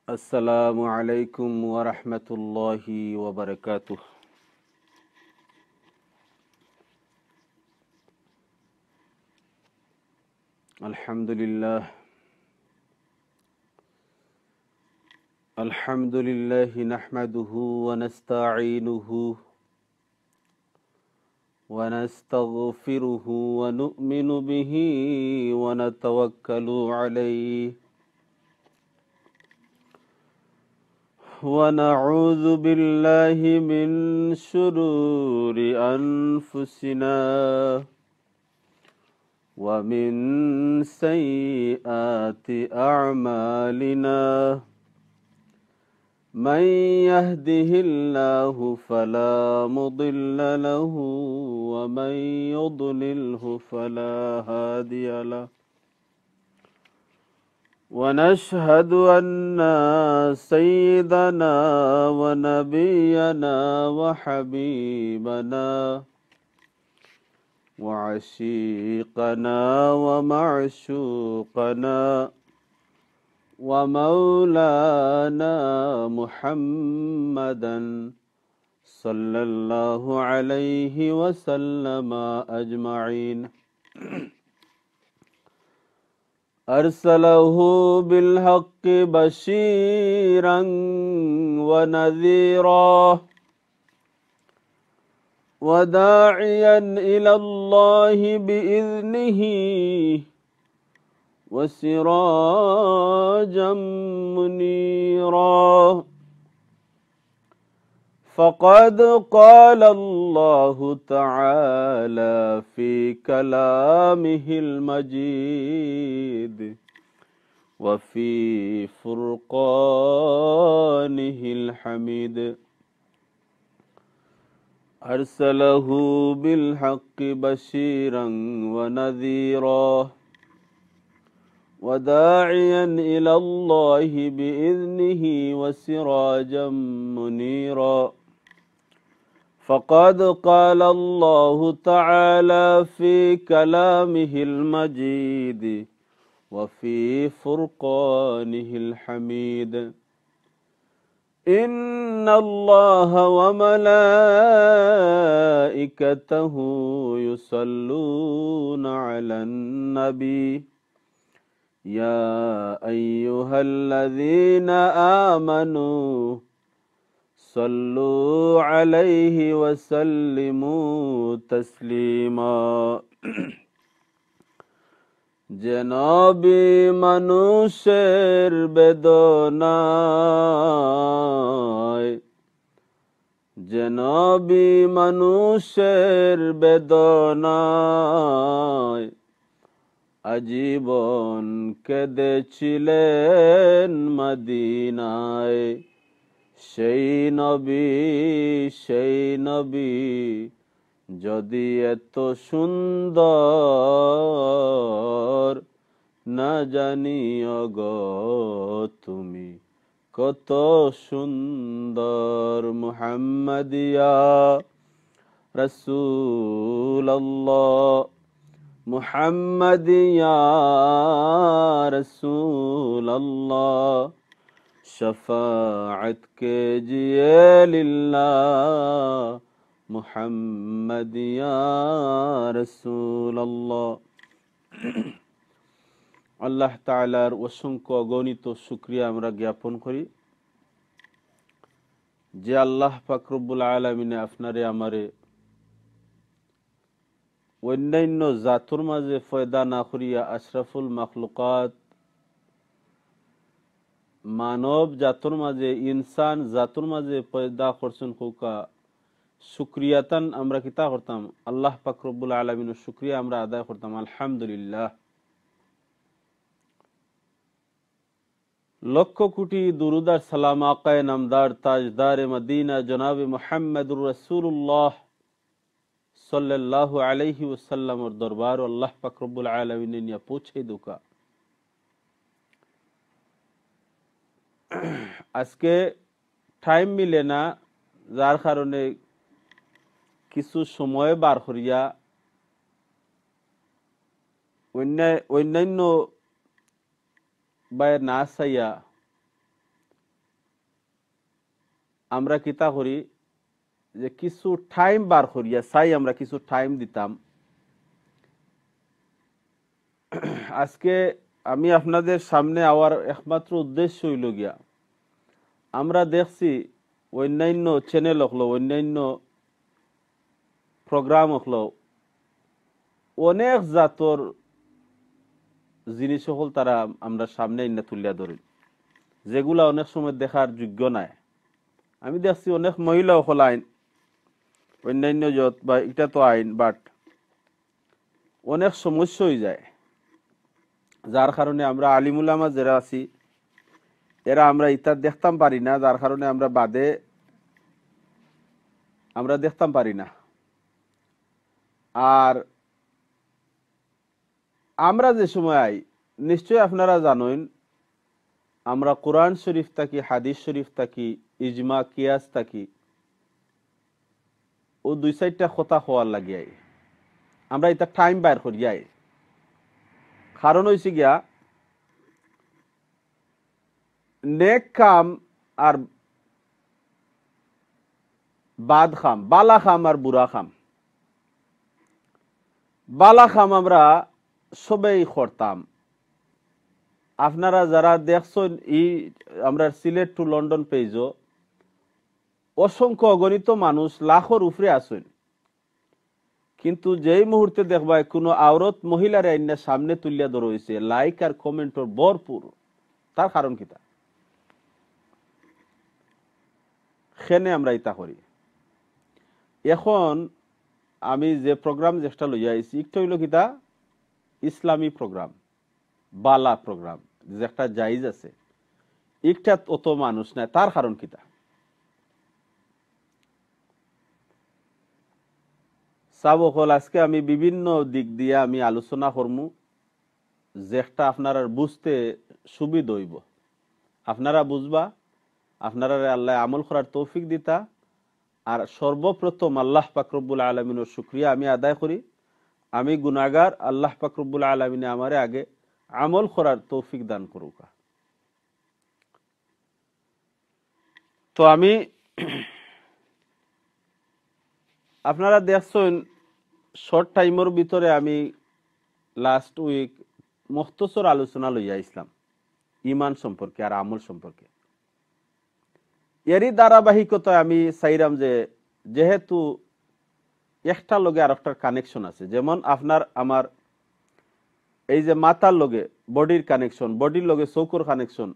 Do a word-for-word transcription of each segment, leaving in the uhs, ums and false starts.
السلام عليكم ورحمة الله وبركاته. الحمد لله. الحمد لله نحمده ونستعينه ونستغفره ونؤمن به ونتوكل عليه ونعوذ بالله من شرور أنفسنا ومن سيئات أعمالنا. من يهده الله فلا مضل له ومن يضلله فلا هادي له. ونشهد أن سيدنا ونبينا وحبيبنا وعشيقنا ومعشوقنا ومولانا محمدا صلى الله عليه وسلم أجمعين. أرسله بالحق بشيرا ونذيرا وداعيا إلى الله بإذنه وسراجا منيرا. فقد قال الله تعالى في كلامه المجيد وفي فرقانه الحميد. أرسله بالحق بشيرا ونذيرا وداعيا إلى الله بإذنه وسراجا منيرا. فقد قال الله تعالى في كلامه المجيد وفي فرقانه الحميد: إن الله وملائكته يصلون على النبي، يا أيها الذين آمنوا صلوا عليه وسلموا تسليما. যে নবী মানুষের বেদনায়, যে নবী মানুষের বেদনায় আজীবন কেঁদেছিলেন মদিনায়, সেই নবী, সেই নবী যদি এত সুন্দর, না জানিও গো তুমি কত সুন্দর। মুহাম্মদ ইয়া রাসূলুল্লাহ, মুহাম্মদ ইয়া রাসূলুল্লাহ, শাফাআত কিজিয়ে লিল্লাহ, মুহাম্মদ ইয়া রাসূলুল্লাহ। আল্লাহ তাআলার অসংখ্য অগণিত শুকরিয়া আমরা জ্ঞাপন করি যে আল্লাহ পাক রব্বুল আলামিনে আপনারে আমারে অন্যান্য জাতর মাঝে পয়দা না করিয়া আশরাফুল মাখলুকাত মানব জাতর মাঝে, ইনসান জাতর মাঝে পয়দা করছইন। কউক্কা শুকরিয়াতান আমরা কিতা করতাম? আল্লাহ পাক রব্বুল আলামিনর শুকরিয়া আমরা আদায় করতাম। আলহামদুলিল্লাহ। লক্ষ কোটি দুরুদ আর সালাম আকায়ে নামদার তাজদারে মদিনা জনাবে মুহাম্মদুর রাসূলুল্লাহ সাল্লাল্লাহু আলাইহি ওয়াসাল্লামর দরবার আল্লাহ পাক রব্বুল আলামিনে নিয়া পৌঁছাই দেউক্কা। আজকে টাইম মিলে না, যার কারণে কিছু সময় বার করিয়া অন্য-, অন্যান্য বায় না চাইয়া আমরা কিতা করি, যে কিছু টাইম বার করিয়া চাই, আমরা কিছু টাইম দিতাম। আজকে আমি আপনাদের সামনে আওয়ার একমাত্র উদ্দেশ্য অইলো গিয়া, আমরা দেখছি অন্যান্য চ্যানেল অকলো, অন্যান্য প্রোগ্রাম অকলো, অনেক জাতর জিনিস অকল তারা আমরার সামনে আইনা তুলিয়া ধরইন, যেগুলা অনেক সময় দেখার যোগ্য নায়। আমি দেখছি অনেক মহিলা অকল আইন, অন্যান্য জাত বা ইটা তো আইন, but অনেক সমস্যা অইযায়, যার কারণে আমরা আলিম উলামা যেরা আছি, এরা আমরা ইতা দেখতাম পারি না, যার কারণে আমরা বাদে আমরা দেখতাম পারি না। আর আমরা যে সময় আই, নিশ্চয় আপনারা জানইন, আমরা কোরআন শরীফ থাকি, হাদিস শরীফ থাকি, ইজমা, কিয়াস থাকি, অউ দুই চাইরটা কথা কওয়ার লাগি আই। আমরা ইতা টাইম বার করি আই। কারণ অইছে গিয়া, নেক কাম আর বাদ কাম, বালা কাম আর বুরা কাম। বালা কাম আমরা সবেই করতাম। আপনারা যারা দেখছইন ই আমরার সিলেট টু লন্ডন পেইজো, অসংখ্য অগণিত মানুষ লাখর উপরে আছইন, কিন্তু যেই মুহূর্তে দেখবায় কুনু আওরত মহিলারে আইনা সামনে তুলিয়া ধরা অইছে, লাইক আর কমেন্টর ভরপুর। তার কারণ কিতা? কেনে আমরা ইতা করি? এখন আমি যে প্রোগ্রাম যেটা লইয়া আইছি, একটা অইলো কিতা, ইসলামী প্রোগ্রাম, বালা প্রোগ্রাম, যেটা জায়েজ আছে, ইটাত অত মানুষ নাই, তার কারণ কিতা? সাব অকল, আজকে আমি বিভিন্ন দিক দিয়া আমি আলোচনা করমু, যেটা আপনারার বুঝতে সুবিধা অইবো। আপনারা বুঝবা, আপনারারে আল্লায় আমল করার তৌফিক দিতা। আর সর্বপ্রথম আল্লাহ পাক রব্বুল আলামিনর শুকরিয়া আমি আদায় করি। আমি গুনাহগার, আল্লাহ পাক রব্বুল আলামিনে আমারে আগে আমল করার তৌফিক দান করুকা। তো আমি, আপনারা দেখছইন, শর্ট টাইমর ভিতরে আমি লাস্ট উইক মুখতসর আলোচনা লইয়া আইছলাম ইমান সম্পর্কে আর আমল সম্পর্কে। এরই ধারাবাহিকতায় আমি চাইরাম যে, যেহেতু একটার লগে আরকটার কানেকশন আছে, যেমন আপনার আমার এই যে মাথার লগে বডির কানেকশন, বডির লগে চউখর কানেকশন,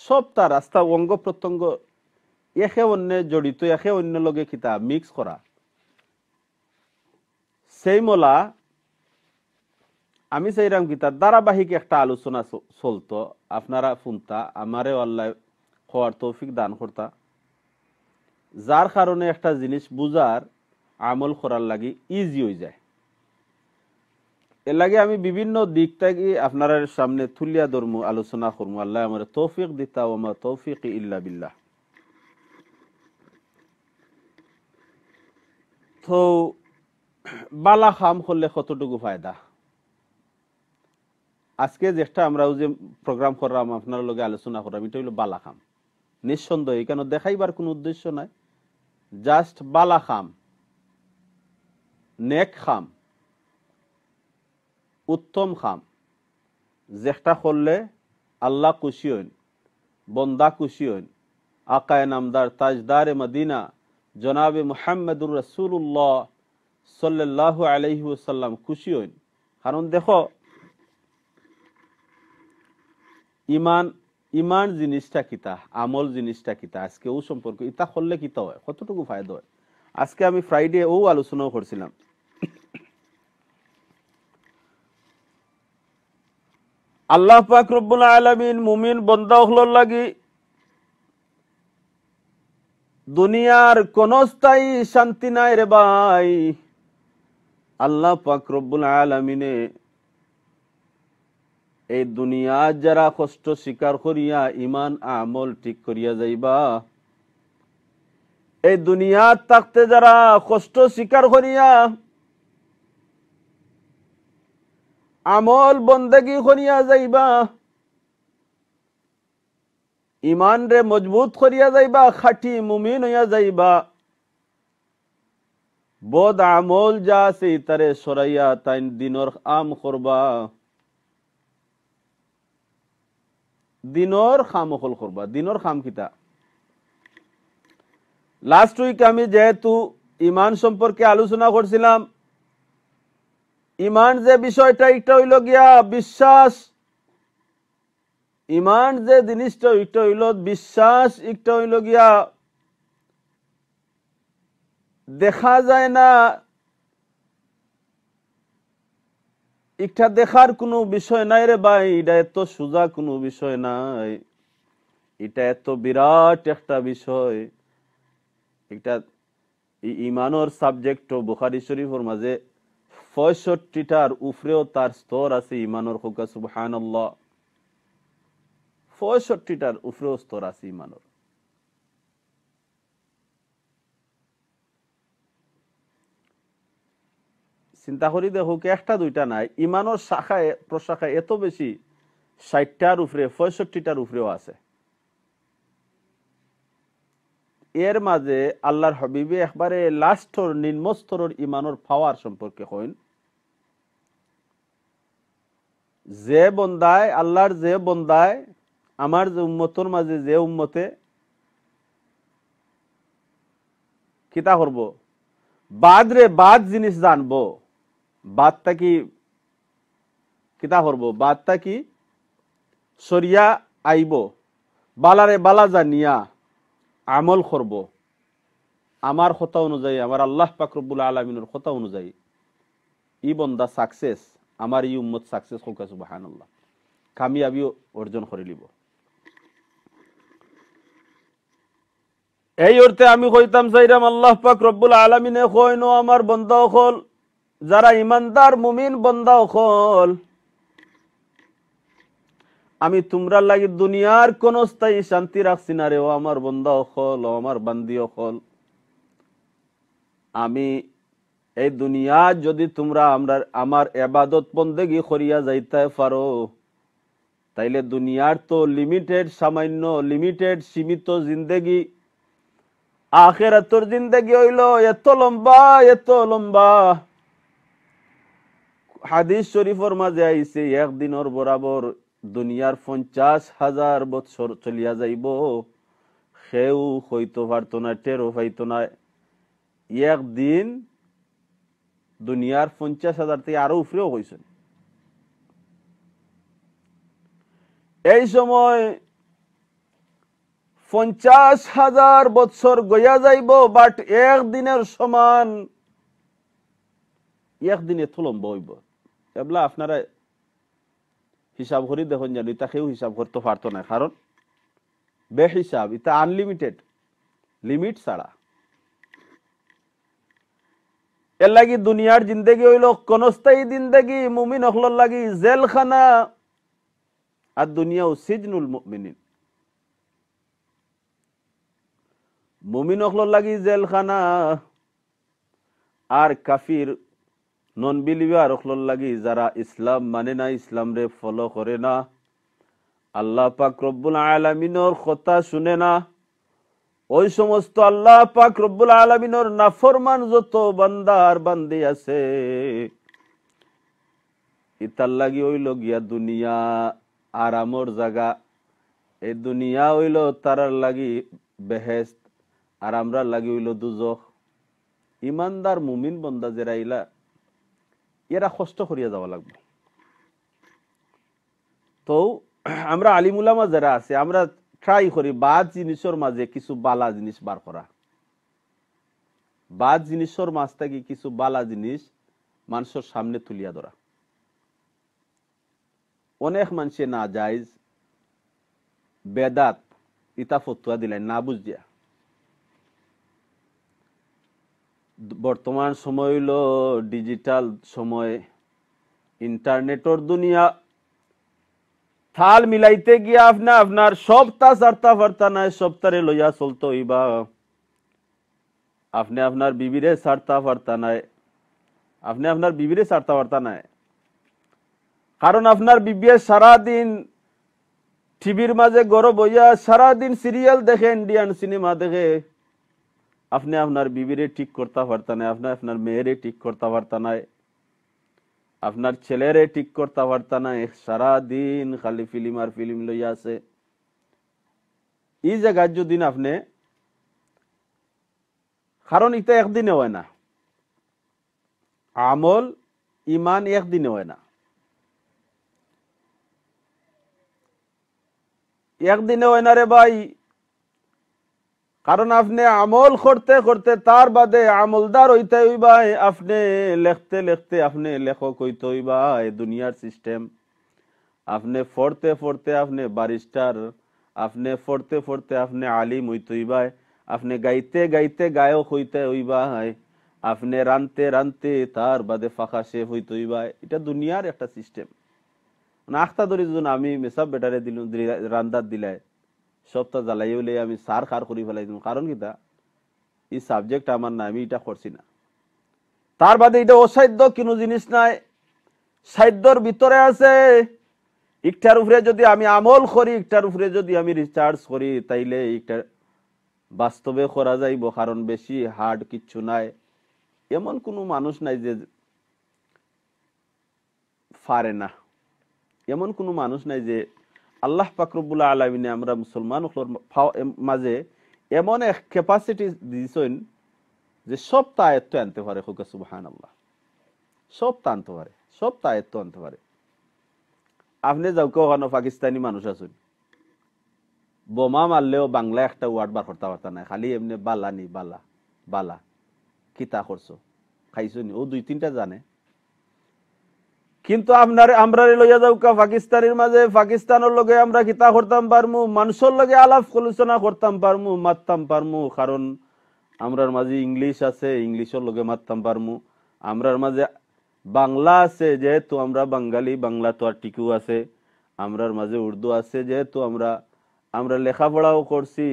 সবতা আস্তা অঙ্গ প্রত্যঙ্গ একে অন্যে জড়িত, একে অন্যর লগে কিতা মিক্স করা। সেই মলা আমি চাইরাম কিতা ধারাবাহিক একটা আলোচনা চ-, চলতো, আপনারা হুনতা, আমারেও আল্লায় কওয়ার তৌফিক দান করতা, যার কারণে একটা জিনিস বুঝার, আমল করার লাগি ইজি অইযায়। এর লাগি আমি বিভিন্ন দিক থাকি আপনারার সামনে তুলিয়া ধরমু, আলোচনা করমু। আল্লায় আমারে তৌফিক দিতা, ওয়া মা তৌফিকি ইল্লা বিল্লাহ। তো বালা কাম করলে কতটুকু ফায়দা? আজকে যেটা আমরা অউ যে প্রোগ্রাম করলাম, আপনারার লগে আলোচনা করলাম, ইটা অইলো বালা কাম। নিঃসন্দেহে ইখানো দেখাইবার কুনু উদ্দেশ্য নাই, just বালা কাম, নেক কাম, উত্তম কাম, যেটা করলে আল্লাহ খুশি অইন, বন্দা খুশি অইন, আকায়ে নামদার তাজদারে মদিনা জনাবে মুহাম্মদুর রাসূলুল্লাহ সাল্লাল্লাহু আলাইহি ওয়াসাল্লাম খুশি অইন। কারণ দেখো, ইমান, ইমান জিনিসটা কিতা, আমল জিনিসটা কিতা, আজকে অউ সম্পর্কে ইতা করলে কিতা অয়, কতটুকু ফায়দা অয়, আজকে আমি ফ্রাইডে অউ আলোচনাও করছিলাম। আল্লাহ পাক রব্বুল আলামিন মুমিন বন্দা অকলর লাগি দুনিয়ার কোন স্থায়ী শান্তি নাই রে ভাই। আল্লাহ পাক রব্বুল আলামিনে এই দুনিয়াত যারা কষ্ট স্বীকার করিয়া ইমান আমল ঠিক করিয়া যাইবা, এই দুনিয়াত থাকতে যারা কষ্ট স্বীকার করিয়া আমল বন্দেগি করিয়া যাইবা, ইমানরে মজবুত করিয়া যাইবা, খাঁটি মুমিন অইয়া যাইবা। বদ আমল যা আছে ইতারে সরাইয়া তাইন দিনর কাম করবা। দিনর কাম অকল করবা। দিনর কাম কিতা? লাস্ট উইক আমি যেহেতু ইমান সম্পর্কে আলোচনা করছিলাম, ইমান যে বিষয়টা, একটা অইল গিয়া বিশ্বাস। ইমান যে জিনিসটা, একটা অইল বিশ্বাস, একটা অইল গিয়া দেখা যায় না, একটা দেখার কোনো বিষয় নাই রে ভাই, এটা এত সোজা কোনো বিষয় নাই, এটা এত বিরাট একটা বিষয়। একটা এই ইমানর সাবজেক্টও বুখারী শরীফর মাঝে পঁয়ষট্টিটার উপরেও তার স্তর আছে ইমানর। কউক্কা সুবহানাল্লাহ। পঁয়ষট্টিটার উপরেও স্তর আছে ইমানর। চিন্তা করি দেখউক্কা, একটা দুইটা নাই, ইমানর শাখায় প্রশাখায় এত বেশি, ষাটটার উপরে, পঁয়ষট্টিটার উপরেও আছে। এর মাঝে আল্লাহর হাবিবে একবারে লাস্টর নিম্ন স্তরর ইমানর পাওয়ার সম্পর্কে কইন, যে বন্দায়, আল্লাহর যে বন্দায়, আমার যে উম্মতর মাঝে যে উম্মতে কিতা করব, বাদ রে বাদ জিনিস জানবো, বাদ থাকি কিতা করব, বাদ থাকি সরিয়া আইব, বালারে বালা জানিয়া আমল করব, আমার কথা অনুযায়ী, আমার আল্লাহ পাক রব্বুল আলামিনর কথা অনুযায়ী, ই বন্দা সাকসেস, আমার ই উম্মত সাকসেস। কউক্কা সুবহানাল্লাহ। কামিয়াবিও অর্জন করি লিব। এই অর্থে আমি কইতাম চাইরাম, আল্লাহ পাক রব্বুল আলামিনে কইন, "ও আমার বন্দা অকল, যারা ইমানদার মুমিন বন্দা অকল, আমি তুমরার লাগি দুনিয়ার কোন স্থায়ী শান্তি রাখছি না রে, ও আমার বন্দা অকল, ও আমার বান্দি অকল। আমি এই দুনিয়া যদি তুমরা আমরার, আমার এবাদত বন্দেগি করিয়া যাইতায় পারো, তাইলে দুনিয়ার তো লিমিটেড, সামান্য লিমিটেড, সীমিত জিন্দেগি। আখেরাতর জিন্দেগি অইল এত লম্বা, এত লম্বা।" হাদিস শরীফর মাঝে আইছে, এক দিনর বরাবর দুনিয়ার পঞ্চাশ হাজার বৎসর চলিয়া যাইব। কেউ কইতো পারতো না, টেরও পাইতো না। এক দিন দুনিয়ার পঞ্চাশ হাজার থাকি আরো উপরেও কইছইন। এই সময় পঞ্চাশ হাজার বৎসর গইয়া যাইব, but এক দিনর সমান, এক দিন এত লম্বা অইব। এবলা আপনারা হিসাব করি দেখইন জানি, ইতা কেউ হিসাব করতো পারতো না, কারণ বেহিসাব, ইতা আনলিমিটেড, লিমিট ছাড়া। এর লাগি দুনিয়ার জিন্দেগি অইল ক্ষণস্থায়ী জিন্দেগি, মুমিন অকলর লাগি জেলখানা, আর দুনিয়াও সিজনুল মুমিনিন। মুমিন অকলর লাগি জেলখানা, আর কাফির, নন বিলিভার অকলর লাগি, যারা ইসলাম মানে না, ইসলামরে ফলো করে না, আল্লাহ পাক রব্বুল আলামিনর কথা শুনে না, ওই সমস্ত আল্লাহ পাক রব্বুল আলামিনর নাফরমান যত বান্দা আর বান্দি আছে, ইতার লাগি অইল গিয়া দুনিয়া আরামর জাগা। এই দুনিয়া অইল তারার লাগি বেহেশত, আর আমরার লাগি অইল দুজখ। ইমানদার মুমিন বন্দা যেরা ইলা, এরা কষ্ট করিয়া যাওয়া লাগবো। তো আমরা আলিম উলামা যেরা আছে, আমরা ট্রাই করি বাদ জিনিসর মাঝে কিছু বালা জিনিস বার করা, বাদ জিনিসর মাঝ থাকি কিছু বালা জিনিস মানষর সামনে তুলিয়া ধরা। অনেক মানষে নাজাইজ, বেদাত, ইতা ফতুয়া দিলাইন না বুঝিয়া। বর্তমান সময় অইল ডিজিটাল সময়, ইন্টারনেটর দুনিয়া। তাল মিলাইতে গিয়া আপনে আপনার সবতা ছাড়তা পারতা নায়, সবতারে লইয়া চলতে অইবা। আপনে আপনার বিবিরে ছাড়তা পারতা নায়, আপনে আপনার বিবিরে ছাড়তা পারতা নায়, কারণ আপনার বিবিয়ে সারাদিন টিভির মাঝে ঘরো বইয়া সারাদিন সিরিয়াল দেখে, ইন্ডিয়ান সিনেমা দেখে। আপনে আপনার বিবিরে ঠিক করতা পারতা নায়, আপনে আপনার মেয়েরে ঠিক করতা পারতা নায়, আপনার ছেলেরে ঠিক করতা পারতা নায়, সারাদিন খালি ফিল্ম আর ফিল্ম লইয়া আছে। ই জাগাত যদি না আপনে, কারণ ইটা একদিনে অয় না, আমল, ইমান একদিনে অয় না, একদিনে অয় না রে ভাই। কারণ আপনে আমল করতে করতে তার বাদে আমলদার অইতে অইবায়, আপনে লেখতে লেখতে আপনে লেখক অইতে অইবায়, দুনিয়ার সিস্টেম। আপনে পড়তে পড়তে আপনে ব্যারিস্টার, আপনে পড়তে পড়তে আপনে আলিম অইতে অইবায়, আপনে গাইতে গাইতে গায়ক অইতে অইবায়, আপনে রানতে রানতে তার বাদে পাকা শেফ অইতে অইবায়। ইটা দুনিয়ার একটা সিস্টেম। মানে আখতা ধরি যখন আমি মেসাব বেটারে দিলু, দিলা-, রান্দাত দিলায়, সবটা জ্বালাইয়া উলাই আমি সার খার করি ফেলাই দিমু। কারণ কিতা? ই সাবজেক্ট আমার না, আমি ইটা করছি না। তার বাদে ইটা অসাধ্য কুনু জিনিস নায়, সাধ্যর ভিতরে আছে। ইকটার উপরে যদি আমি আমল করি, ইকটার উপরে যদি আমি রিসার্চ করি, তাইলে ইকটা বাস্তবে করা যাইবো, কারণ বেশি হার্ড কিচ্ছু নায়। এমন কুনু মানুষ নাই যে পারে না। এমন কুনু মানুষ নাই যে আল্লাহ পাক রব্বুল আলামিনে আমরা মুসলমান অকলর ফা-, এম-, মাঝে এমন এক ক্যাপাসিটি দিছইন যে সবতা আয়ত্ত আনতে পারে। কউক্কা সুবহানাল্লাহ। সবতা আনতে পারে, সবতা আয়ত্ত আনতে পারে। আপনে যাউক্কা, অখানো পাকিস্তানি মানুষ আছইন, বোমা মারলেও বাংলা একটা ওয়ার্ড বার করতা পারতা নায়, খালি এমনে বালা নি, বালা, বালা, কিতা করছো, খাইছো নি, অউ দুই তিনটা জানে। কিন্তু আপনারে, আমরারে লইয়া যাউক্কা পাকিস্তানির মাঝে, পাকিস্তানর লগে আমরা কিতা করতাম পারমু, মানষর লগে আলাপ আলোচনা করতাম পারমু, মাততাম পারমু, কারণ আমরার মাঝে ইংলিশ আছে, ইংলিশর লগে মাততাম পারমু। আমরার মাঝে বাংলা আছে, যেহেতু আমরা বাঙালি, বাংলা তো আর টিকেউ আছে। আমরার মাঝে উর্দু আছে, যেহেতু আমরা, আমরা লেখাপড়াও করছি,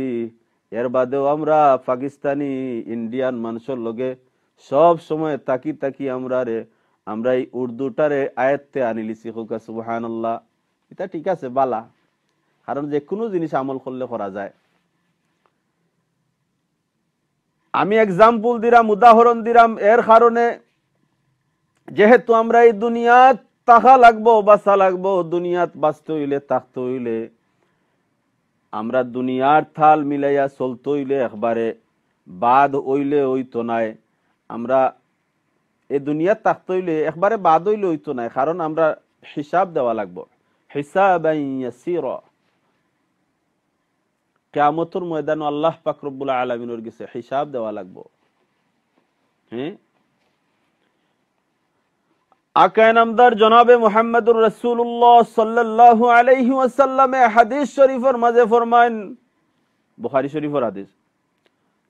এর বাদেও আমরা পাকিস্তানি, ইন্ডিয়ান মানষর লগে সব সময় থাকি থাকি আমরারে, আমরা ই উর্দুটারে আয়ত্তে আনিলিছি। কউক্কা সুবহানাল্লাহ। ইটা ঠিক আছে, বালা, কারণ যেকুনু জিনিস আমল করলে করা যায়। আমি এক্সাম্পল দিরাম, উদাহরণ দিরাম, এর কারণে যেহেতু আমরা ই দুনিয়াত থাকা লাগবো, বাঁচা লাগবো, দুনিয়াত বাঁচতে অইলে, থাকতে অইলে, আমরা দুনিয়ার তাল মিলাইয়া চলতে অইলে, একবারে বাদ অইলে অইতো নায়। আমরা ই দুনিয়াত থাকতে অইলে একবারে বাদ অইলে অইতো নায়, কারণ আমরা হিসাব দেওয়া লাগবো, হিসাবান ইয়াসীরা। কিয়ামতর ময়দানো আল্লাহ পাক রব্বুল আলামিনর গেছে হিসাব দেওয়া লাগবো। হ্যাঁ, আকায়ে নামদার জনাবে মুহাম্মদুর রাসূলুল্লাহ সাল্লাল্লাহু আলাইহি ওয়াসাল্লামে হাদিস শরীফর মাঝে ফরমাইন, বুখারী শরীফর হাদিস,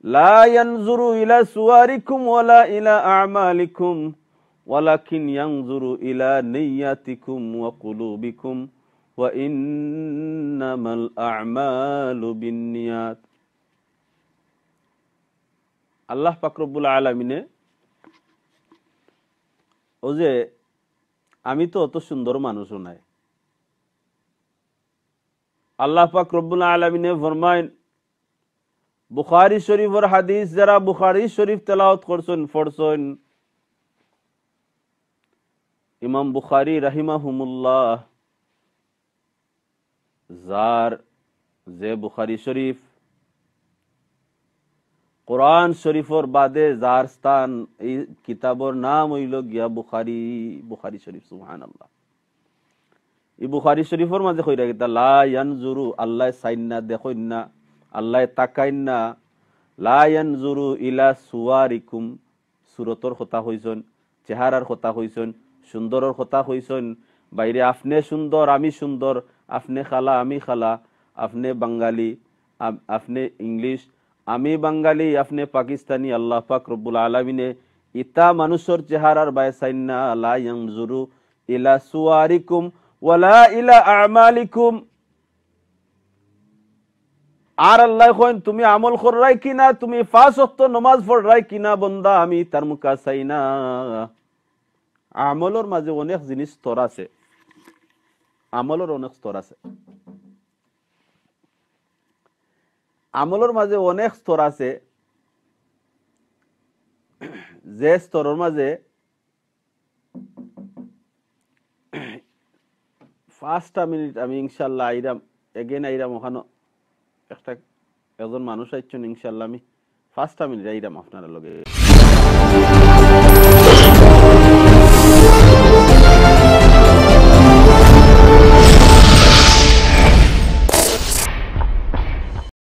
لا ينظر إلى صوركم ولا إلى أعمالكم ولكن ينظر إلى نياتكم وقلوبكم وإنما الأعمال بالنيات। আল্লাহ পাক রব্বুল আলামিনে, অউ যে আমি তো অত সুন্দর মানুষও নায়। আল্লাহ পাক রব্বুল আলামিনে ফরমাইন, বুখারী শরীফর হাদিস, যারা বুখারী শরীফ তেলাওয়াত করছইন, পড়ছইন, ইমাম বুখারী রাহিমাহুমুল্লাহ, যার, যে বুখারী শরীফ, কোরআন শরীফর বাদে যার স্থান, ই কিতাবর নাম অইলো গিয়া বুখারী, বুখারী শরীফ। সুবহানাল্লাহ। ই বুখারী শরীফর মাঝে কইরা কিতা, লা ইয়ানজুরু, আল্লায় চাইন না, দেখইন না, আল্লায় তাকাইন না। লা ইয়ানজুরু ইলা সুয়ারিকুম, সুরতর কথা কইছইন, চেহারার কথা কইছইন, সুন্দরর কথা কইছইন। বাইরে আপনে সুন্দর, আমি সুন্দর, আপনে কালা, আমি কালা, আপনে বাঙালি, আম-, আপনে ইংলিশ, আমি বাঙালি, আপনে পাকিস্তানি। আল্লাহ পাক রব্বুল আলামিনে ইতা মানুষর চেহারার বায় চাইন না। লা ইয়ানজুরু ইলা সুয়ারিকুম ওয়ালা ইলা আমালিকুম। আর আল্লায় কইন, তুমি আমল কররায় কিনা, তুমি পাঁচ ওয়াক্ত নমাজ পড়রায় কিনা, বন্দা, আমি তার মুখা চাই না। আমলর মাঝে অনেক জিনিস স্তর আছে, আমলর অনেক স্তর আছে। আমলর মাঝে অনেক স্তর আছে, যে স্তরর মাঝে পাঁচটা মিনিট আমি ইনশাল্লাহ আইরাম, এগেন আইরাম। ওখানো একটা, একজন মানুষ আইছইন, ইনশাল্লাহ আমি পাঁচটা মিনিট আইরাম আপনারার লগে।